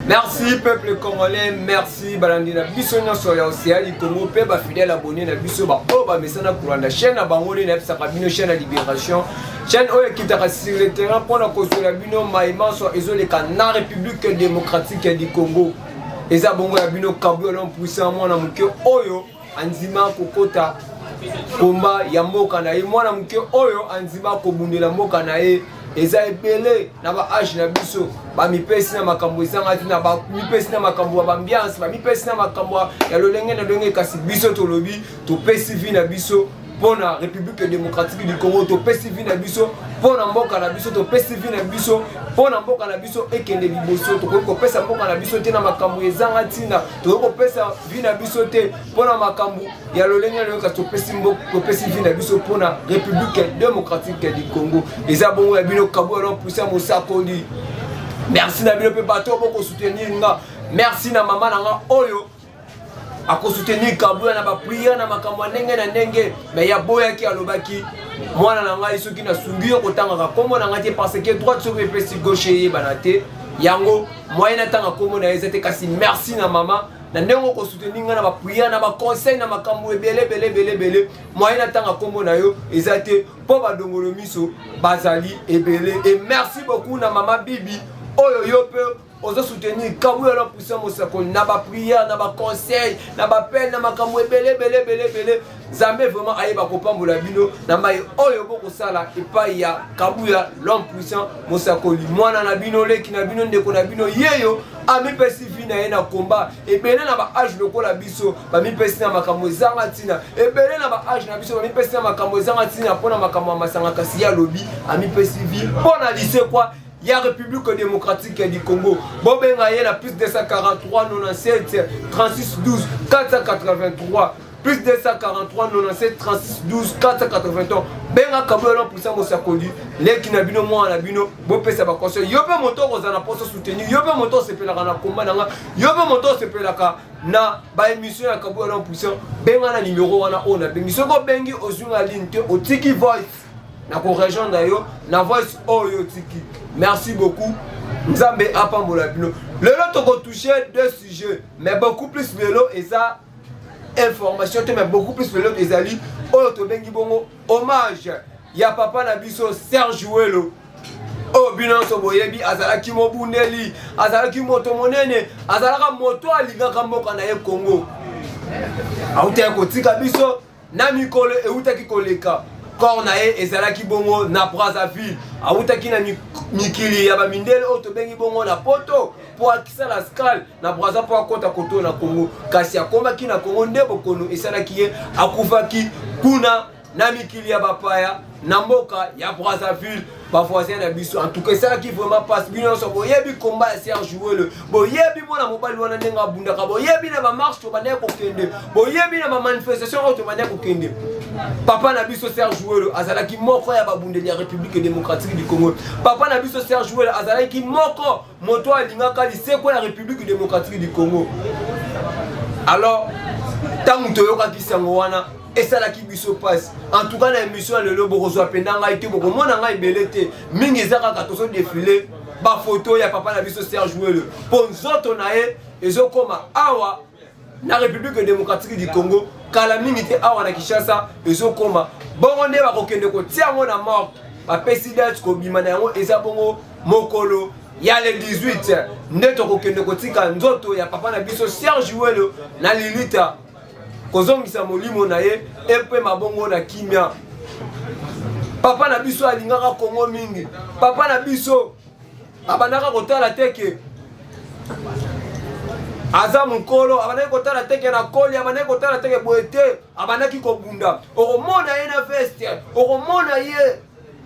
Merci peuple congolais, merci balandi na biso nyonso ya Océan du Congo pe ba fidèle abonné na biso ba oyo ba mesana kolanda chaîne na bango nde nayebisaka bino chaîne ya libération, chaîne oyo ekitaka sur le terrain mpona kozwela bino maye manso ezoleka na République démocratique du Congo. Eza bongo ya bino Kabuya l'homme puissant, mwana moke oyo andima kokota komba ya mboka na ye, mwana moke oyo andima kobundela mboka na ye. Eza ebele na ba age na biso bamipesi na makambo ezanga ntina, bamipesi na makambo ya baambiance, bamipesi na makambo ya lolenge na lolenge, kasi biso tolobi topesi vie na biso mpo na République démocratique du Congo, topesi vie na biso mpo na mboka na biso, topesi vie na biso mpo na mboka na biso ekende liboso. Tokoki kopesa mboka na biso te na makambo ezanga ntina, tokoki kopesa vie na biso te mpo na makambo ya lolenge na lolenge, kasi topesi vie na biso mpo na République démocratique du Congo. Eza bongo ya bino Kabuya l'homme puissant mosakoli. Merci na bino mpe bato oyo bokosoutenir nga. Merci na mama na nga oyo akosoutenir Kabuya na bapriere na makambo ya ndenge na ndenge, me yaboyaki, alobaki mwana na ngai soki nasungi yo kotangaka nkombo na ngai te, parce que droite soki epesi gauche eyebana te, yango moyen natanga nkombo na ye eza te. Kasi merci na mama na ndenge okosoutenir ngai na bapriere na baconseil na makambo ebele ebele ebele ebele, moyen natanga nkombo na yo eza te mpo badongolo miso bazali ebele. Et merci beaucoup na mama Bibi oyo yo mpe ozo soutenir Kabuya l'homme puissant mosakoli na bapriere na baconseil na bapele na makambo ebele ebele ebele ebele. Nzambe vraiment ayeba kopambola bino na mai oyo bokosala epai ya Kabuya l'homme puissant mosakoli, mwana na bino, leki na bino, ndeko na bino, yeyo amipesi vi na ye na komba. Ebele na ba age lokola biso bamipesi na makambo ezanga ntina, ebele na ba age na biso bamipesi na makambo ezanga ntina mpo na makambo ya masanga, kasi ye alobi amipesi vi mpo na lisekwa ya République démocratique du Congo. Bobenga ye na plus 243 97 36 12 483, plus 243 97 36 12 483. Benga Kabuya l'homme puissant mosakoli, leki na bino, mwana na bino, bopesa baconseil. Yo mpe moto okozala na poso soutenir, yo mpe moto osepelaka na komba na nga, yo mpe moto osepelaka na baémission ya Kabuya l'homme puissant, benga na numero wana oyo nabengi. Soki obengi ozwi nga ligne te, otiki voice, na korejoindre yo na voice oyo otiki. Merci beaucoup, Nzambe apambola bino. Lelo tokotouche deux sujets, mais beaucoup plus lelo eza information te, mais beaucoup plus lelo ezali oyo tobengi bongo hommage ya papa na biso Serge Welo, oyo bino nyonso boyebi azalaki mobundeli, azalaki moto monene, azalaka moto alingaka mboka na ye Congo. Autaki kotika biso na mikolo eutaki koleka. Corps na ye ezalaki bongo na Brazzaville. Awutaki na mikili ya bamindele oyo tobengi bongo na Poto mpo akisala scale na Brazza mpo akɔta koto na Congo, kasi akomaki na Congo nde bokono esalaki ye, akufaki kuna na mikili ya bapaya na mboka ya Brazzaville, bavoisin na biso. En tout cas esalaki vraiment passe. Bino nyonso boyebi komba ya Serge Welo, boyebi mwana mobali wana ndenge abundaka, boyebi na bamarche tobandaki kokende, boyebi na bamanifestation oyo tobandaki kokende. Papa na biso Serge Welo azalaki moko ya babundeli ya République démocratique du Congo. Papa na biso Serge Welo azalaki moko moto alingaka lisekwa ya République démocratique du Congo. Alors ntango toyokaki sango wana, esalaki biso mpasi. En tout cas na émission ya lelo bokozwa mpenza ngai te, bokomona ngai ebele te, mingi eza kaka tozodefile bafoto ya papa na biso Serge Welo, mpo nzoto na ye ezokoma awa na République démocratique du Congo kala mingi te, awa na Kinshasa ezokoma bongo nde bakokende kotia yango na morgue. Bapesi date kobima na yango eza bongo mokolo ya le 18 nde tokokende kotika nzoto ya papa na biso Serge Welo na lilita, kozongisa molimo na ye epema bongo na kimia. Papa na biso alingaka Kongo mingi. Papa na biso abandaka kotala te ke aza mokolo, abandaki kotala te ke na koli, abandaki kotala te ke boye te, abandaki kobunda. Okomona ye na veste, okomona ye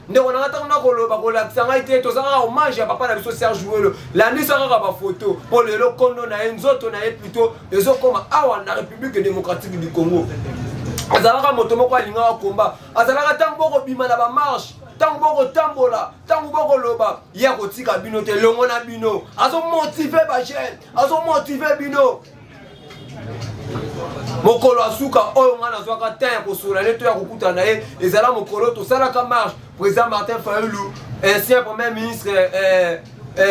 ndeko na nga ntango nakoloba kolakisa ngai te. Toza kaka hommage ya papa na biso Serge Welo, landisa kaka bafoto mpo lelo kondo na ye, nzoto na ye plutôt, ezokoma awa na République démocratique du Congo. Azalaka moto moko alingaka komba, azalaka ntango bokobima na bamarche, ntango bokotambola, ntango bokoloba, ye akotika bino te, elongo na bino, azomotive bajeune, azomotive bino. Mokolo asuka oyo ngai nazwaka temps ya kosola ne to ya kokutana na ye, ezala mokolo tosalaka marche, président Martin Fayulu, ancien premier ministre,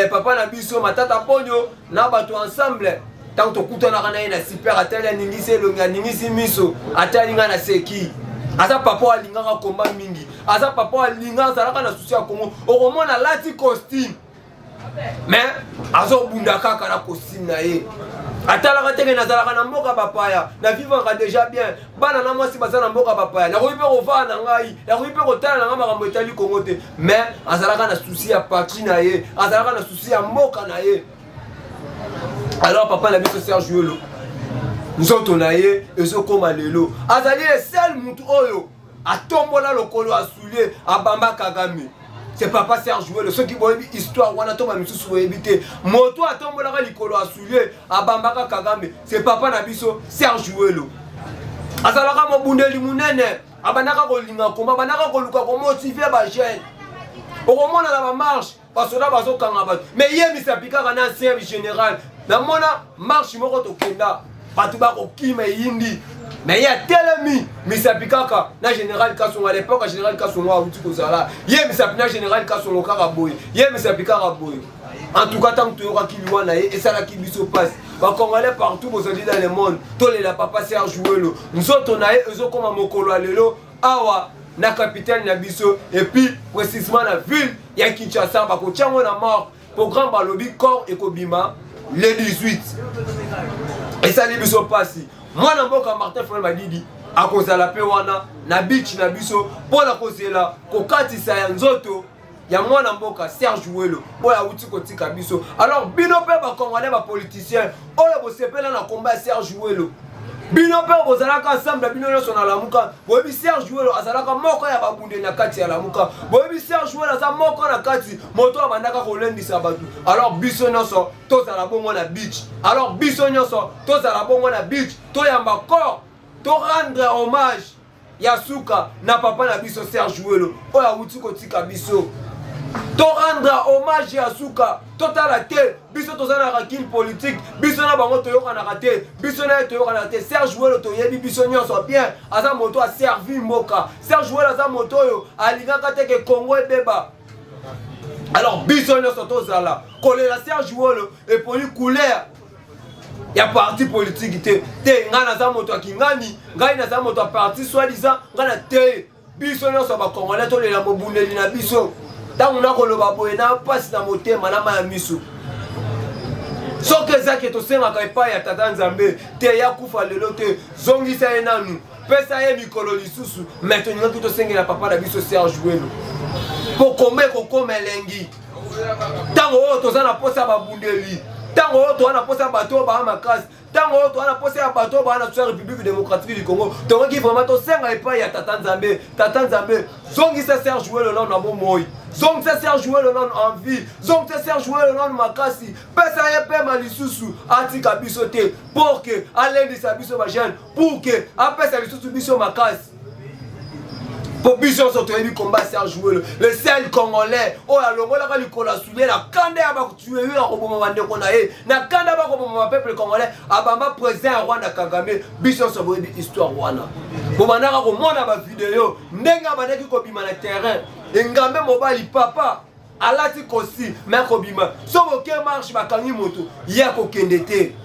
papa na biso Matata Ponyo na bato ensemble. Ntango tokutanaka na ye na super, atali, aningisi elongi, aningisi miso, atali ngai na seki. Aza papa oyo alingaka komba mingi, aza papa oyo alinga, azalaka na souci ya Kongo. Okomona alati costume, mais azobunda kaka na costume na ye. Atalaka teke nazalaka na mboka bapaya, na vivaka déjà bien, bana na mwasi baza na mboka bapaya, nakoki mpe kovaa na ngai, nakoki mpe kotala na ngai makambo etali Kongo te. Mais azalaka na souci ya patrie na ye, azalaka na souci ya mboka na ye. Alors papa na biso Serge Welo, nzoto na ye ezokóma lelo. Azali le seul mutu oyo atombola lokolo ya soulier, abamba Kagame, c'est papa Serge Welo. Soki boyebi histoire wana to bamisusu boyebi te, moto atombolaka likolo ya soulier, abambaka Kagame, c'est papa na biso Serge Welo. Azalaka mobundeli monene, abandaka kolinga koma, abandaka koluka komotiver bajeunes. Okomona na bamarche, basoda bazokanga bato, mais ye misapi kaka na ancien général. Namona marche moko tokenda, bato bakokima, eyindi, mais ye atelemi, misapi kaka na général Kasongo. À l'époque, général Kasongo awuti kozala, ye misapi na général Kasongo kaka boye, ye misapi kaka boye. En tout cas, ntango toyokaki liwa na ye, esalaki biso mpasi. Bacongolais partout bozali dans le monde, tolela papa Serge Welo. Nzoto na ye ezokóma mokolo ya lelo awa na capitale na biso, et puis précisément na ville ya Kinshasa. Bakotia yango na morgue. Programme, balobi corps ekobima le 18. Esali biso mpasi. Mwana mboka Martin Fayulu Madidi akozala mpe wana na beach na biso mpo na kozela kokatisa ya nzoto ya mwana mboka Serge Welo oyo awuti kotika biso. Alors bino mpe bacongolais, bapoliticien oyo bosepela na komba ya Serge Welo, bino mpe bozalaka ensemble, bino nyonso na Lamuka, boyebi Serge Welo azalaka moko ya babundeli na kati ya Lamuka. Boyebi Serge Welo aza moko na kati moto abandaka kolendisa bato. Alors biso nyonso tozala bongo na beach. Alors biso nyonso tozala bongo na beach, toyamba corps, torendre hommage ya suka na papa na biso Serge Welo oyo awuti kotika biso. Torendre hommage ya suka. Totala te biso toza na rancune politique, biso na bango toyokanaka te, biso na ye toyokanaka te. Serge Welo, toyebi biso nyonso bien, aza moto aservi mboka. Serge Welo aza moto oyo alingaka te ke Congo ebeba. Alors biso nyonso tozala kolela Serge Welo. Eponi couleur ya parti politique te. Te, ngai naza moto ya kingani, ngai naza moto ya parti soi-disant ngai na te. Biso nyonso bacongolais tolela mobundeli na biso. Ntango nakoloba boye, na mpasi na motema, na mai ya miso. Soki ezaki, tosengaka epai ya Tata Nzambe te ya kufa lelo te, zongisa ye nanu, pesa ye mikolo lisusu. Mais tolingaki tosengela papa na biso Serge Welo mpo komba ekokoma elengi. Ntango oyo toza na posa ya babundeli, ntango oyo toza na posa ya bato oyo baa makasi, ntango oyo toza na posa ya bato oyo baa na ya République démocratique du Congo, tokoki vraiment tosenga epai ya Tata Nzambe: Tata Nzambe, zongisa Serge Welo nano na bomoi, zongisa Serge Welo nano en vie, zongisa Serge Welo nano makasi, pesa ye pema lisusu, atika biso te, pour que alendisa biso bajeune, pour que apesa lisusu biso makasi, mpo biso nyonso toyebi komba Serge Welo, le seul Congolais oyo alongolaka likolo ya soulier na kanda ya batueyo ya koboma bandeko na ye, na kanda bakoboma bapeuple congolais, abamba président ya Rwanda Kagame. Biso nyonso boyebi histoire wana. Bobandaka komona bavideo ndenge abandaki kobima na terrain, engambe mobali, papa alati costume, mais akobima. So boke marche, bakangi moto, ye akokende te,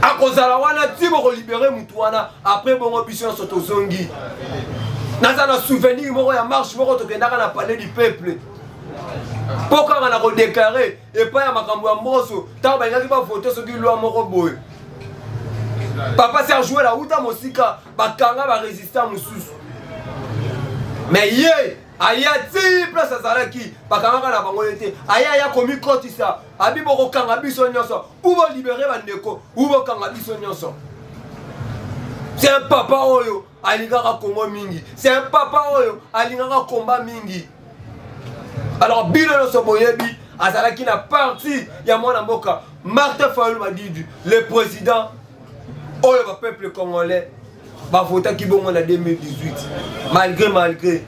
akozala wana ti bokolibérer mutu wana. Après bongo biso nyonso tozongi. Naza na souvenir moko ya marche moko tokendaka na Palais du Peuple mpo kaka na kodéclarer epai ya makambo ya mboso. Ntango balingaki bavote soki loi moko boye, papa Serge Welo auta mosika, bakanga barésistant mosusu, mais ye aya ti place azalaki, bakangaka na bango ye te. Aya, aya komikotisa, abi bokokanga biso nyonso, ou bolibérer bandeko, ou bokanga biso nyonso. C'est un papa oyo alingaka Kongo mingi, c'est un papa oyo alingaka komba mingi. Alors bino nyonso boyebi, azalaki na parti ya mwana mboka Martin Fayulu Madidi, le président oyo bapeuple congolais bavotaki bongo na 2018, malgré.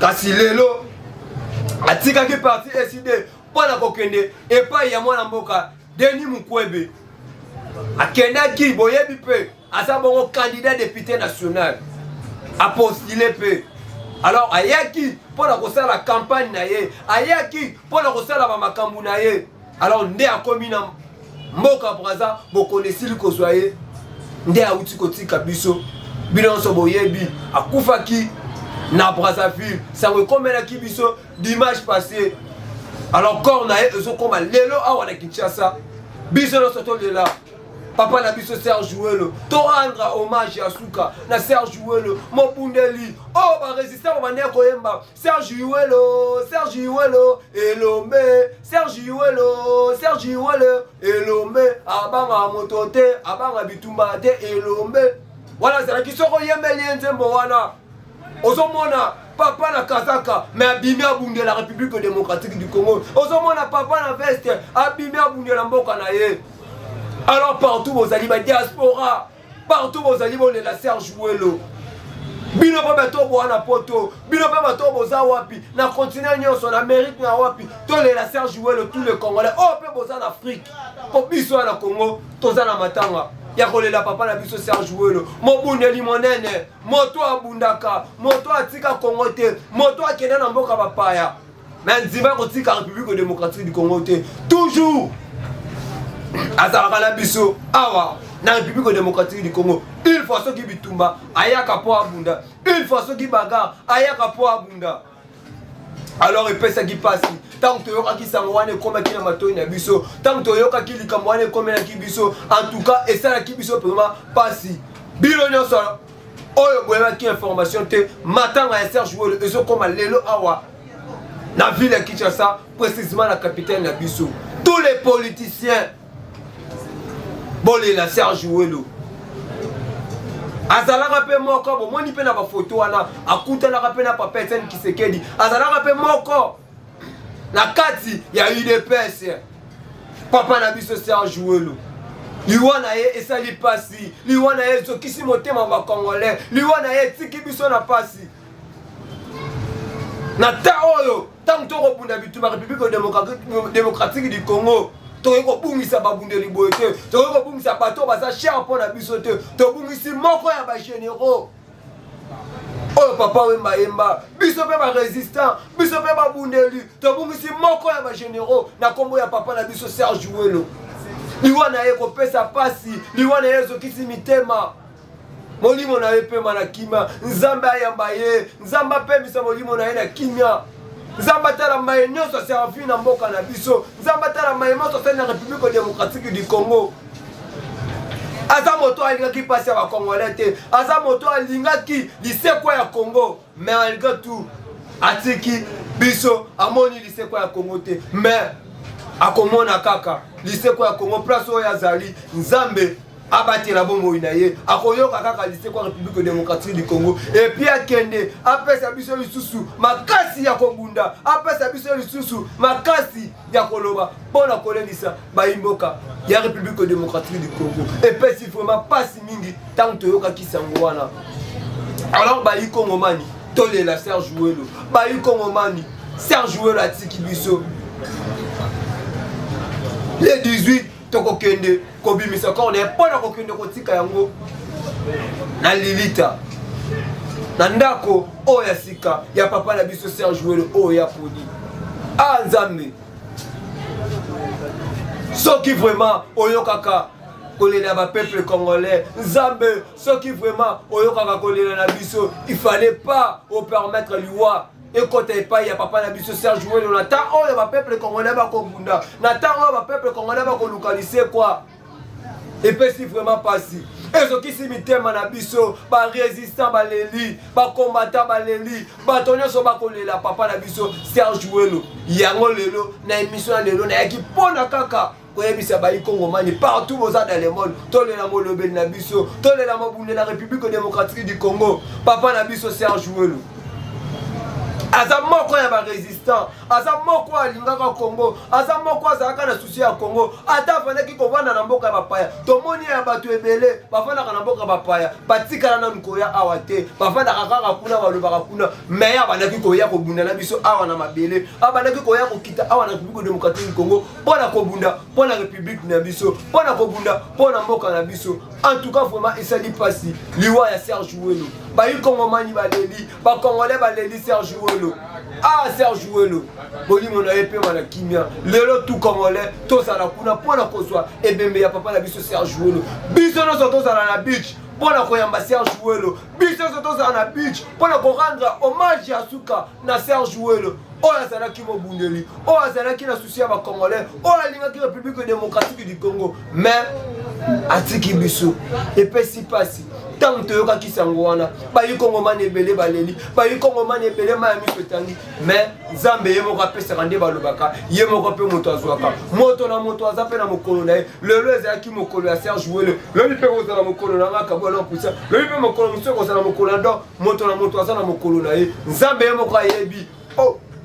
Kasi lelo atikaki parti ECiDé mpo na kokende epai ya mwana mboka Denis Mukwege. Akendaki, boyebi mpe aza bongo candidat député national, apostule mpe. Alors ayaki mpo na kosala campagne na ye, ayaki mpo na kosala bamakambo na ye. Alors nde akomi na mboka Braza, bokono esili kozwa ye, nde awuti kotika biso. Bino nyonso boyebi akufaki na Brazzaville, sango ekomelaki biso dimanche passé. Alors corps na ye ezokoma lelo awa na Kinshasa. Biso nyonso tolela papa na biso Serge Welo, to rendre hommage ya suka na Serge Welo, mobundeli oyo ba résistant babandaki koyemba Serge Welo, Serge Welo elombe, Serge Welo, Serge Welo elombe, abanga moto te, abanga bitumba te, elombe wana azalaki. Soko oyembeli ye nzembo wana, ozomona papa na kazaka mais abimi abundela République démocratique du Congo. Ozomona papa na veste abimi abundela mboka na ye. Alors partout bozali, badiaspora partout bozali, bolela Serge Welo. Bino mpe bato boa na Poto, bino mpe bato boza wapi na continent nyonso, na Amérique, na wapi, tolela Serge Welo, tous les Congolais oyo mpe boza na Afrique, mpo biso ya na Congo toza na matanga ya kolela papa na biso Serge Welo, mobundeli monene, moto abundaka, moto atika Congo te, moto akende na mboka bapaya mais ndima kotika République démocratique du Congo te. Toujours azalaka na biso awa na République démocratique du Congo. Une fois soki bitumba, ayaka mpo abunda. Une fois soki bagarre, ayaka mpo abunda. Alors epesaki mpasi ntango toyokaki sango wana ekomaki na matoi na biso, ntango toyokaki likambo wana ekomelaki biso. En tout cas esalaki biso vraiment mpasi. Bino nyonso oyo boyebaki information te, matanga ya Serge Welo ezokoma lelo awa na ville ya Kinshasa, précisément na capitale na biso. Tous les politiciens, bolela Serge Welo. Azalaka mpe moko, bomoni mpe na bafoto wana, akutanaka mpe na papa Etienne Tshisekedi. Azalaka mpe moko na kati ya UDPS. Papa na biso Serge Welo, liwa na ye esali mpasi, liwa na ye ezokisi motema bacongolais, liwa na ye etiki biso na mpasi na ta oyo. Ntango tokobunda bitumba République démocratique du Congo, tokoki kobungisa babundeli boye te, tokoki kobungisa bato oyo baza cher mpo na biso te. Tobungisi moko ya bagénéraux oyo papa Wemba yemba. Biso mpe barésistant, biso mpe babundeli, tobungisi moko ya bagénéraux na nkombo ya papa na biso Serge Welo. Liwa na ye kopesa pasi, liwa na ye ezokisi mitema. Molimo na ye pema na kimia, Nzambe ayamba ye, Nzambe apemisa molimo na ye na kimia. Nzambe atala maye nyonso aservi na mboka na biso, Nzambe atala maye nyonso asali na République démocratique du Congo. Aza moto alingaki mpasi ya bacongolais te, aza moto alingaki lisekwa ya Congo, mais malgré tout atiki biso, amoni lisekwa ya Congo te, mais akomona kaka lisekwa ya Congo place oyo azali. Nzambe abatela bomoi na ye, akoyoka kaka lisekwa République démocratique du Congo. Et puis akende apesa biso lisusu makasi ya kobunda, apesa biso lisusu makasi ya koloba mpo na kolendisa bayimboka ya République démocratique du Congo. Epesi vraiment mpasi mingi ntango toyokaki sango wana. Alors bayi kongomani, tolela Serge Welo. Bayi kongomani, Serge Welo atiki biso. Le 18 tokokende kobimisa corps na ye mpo na kokende kotika yango na lilita na ndako oyo ya sika ya papa na biso Serge Welo oyo ya poni. A Nzambe, soki vraiment oyokaka kolela bapeuple congolais, Nzambe, soki vraiment oyokaka kolela na biso, il fallait pas opermettre liwa ekɔta epai ya papa na biso Serge Welo na temps oyo bapeuple congolais bakobunda, na temps oyo bapeuple congolais bakoluka lisekwa. Epesi vraiment mpasi, ezokisi mitema na biso. Barésistant baleli, bacombattant baleli, bato nyonso bakolela papa na biso Serge Welo. Yango lelo na émission ya lelo nayaki mpona kaka koyebisa bayi kongomani partout boza dans le monde, tolela molobeli na biso, tolela mobunde na République démocratique du Congo, papa na biso Serge Welo. Aza moko ya barésistant. résistant, aza moko alingaka Congo, aza moko azalaka na souci ya Congo. Ata afandaki kovanda na mboka ya bapaya, tomoni ya bato ebele bafandaka na mboka ya bapaya, batikala nanu koya awa te, bafandaka kaka kuna, balobaka kuna. Mais abandaki koya kobunda na biso awa na mabele, abandaki koya kokita awa na République démocratique du Congo mpo na kobunda mpo na république na biso, mpo na kobunda mpo na mboka na biso. En tout cas, vraiment esali mpasi liwa ya Serge Welo. Bayi kongomani baleli, bacongolais baleli Serge Welo. Ah, Serge Welo, molimo na ye pema na kimia. Lelo tout Congolais tozala kuna mpo na kozwa ebembe ya papa na biso Serge Welo. Biso nyonso tozala na beach mpo na koyamba Serge Welo. Biso nyonso tozala na beach mpo na korendre hommage ya suka na Serge Welo, oyo azalaki mobundeli, oyo azalaki na souci ya bacongolais, oyo alingaki République démocratique du Congo, mais atiki biso. Epesi mpasi ntango toyokaki sango wana. Bayi kongomani ebele baleli, bayi kongomani ebele mai ya miso etangi. Mais Nzambe ye moko apesaka, nde balobaka, ye moko mpe moto azwaka. Moto na moto aza mpe na mokolo na ye. Lelo ezalaki mokolo ya Serge Wele, lobi mpe kozala mokolo na nga Kabwana Pusa, lobi mpe mokolo mosusu ekozala mokolo na. Donc moto na moto aza na mokolo na ye. Nzambe ye moko ayebi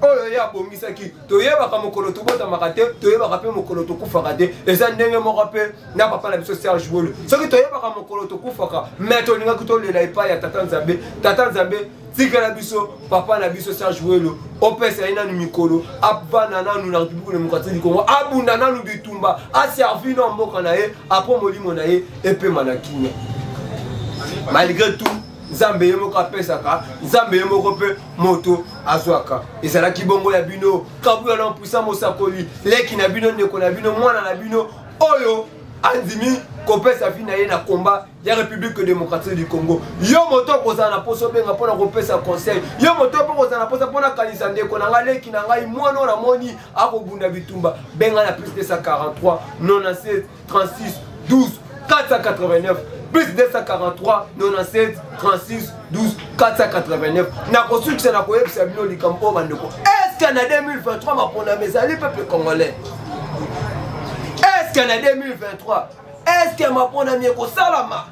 oyo ye abongisaki. Toyebaka mokolo tobotamaka te, toyebaka mpe mokolo tokufaka te. Eza ndenge moko mpe na papa na biso Serge Wolo. Soki toyebaka mokolo tokufaka, mais tolingaki tolela epai ya Tata Nzambe: "Tata Nzambe, tikela biso papa na biso Serge Welo, opesa ye nanu mikolo, avanda nanu na République démocratique du Congo, abunda nanu bitumba, aservi na mboka na ye, apo molimo na ye epema na kimia." Malgré tout, Nzambe ye moko apesaka, Nzambe ye moko mpe moto azwaka. Ezalaki bongo ya bino Kabuya na Mpusa, mosakoli, leki na bino, ndeko na bino, mwana na bino, oyo andimi kopesa vie na ye na komba ya République démocratique du Congo. Yo moto okozala na mposa obenga mpona kopesa conseil, yo moto mpo kozala na mposa mpona kanisa ndeko na ngai, leki na ngai, mwana oyo namoni akobunda bitumba, benga na plus 243 97 36 12 489, plus 243 97 36 12 489. Nakosukisa na koyebisa bino likambo oyo, bandeko: est-ce na 2023 maponami ezali? Peuple congolais, est-ce na 2023, est-ce maponami ekosalama?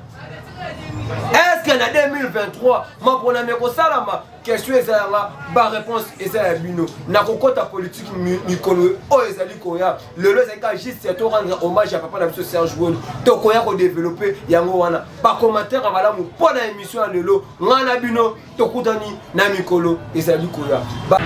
Est-ce na 2023 maponami ekosalama? Question eza yanga, baréponse eza ya bino. Nakokɔta politike mikolo oyo ezali koya. Lelo ezali kaka juste to rendre hommage ya papa na biso Serge Welo. Tokoya kodévelopper yango wana. Bacommentaire ya malamu mpo na émission ya lelo. Ngai na bino tokutani na mikolo ezali koya. Ba...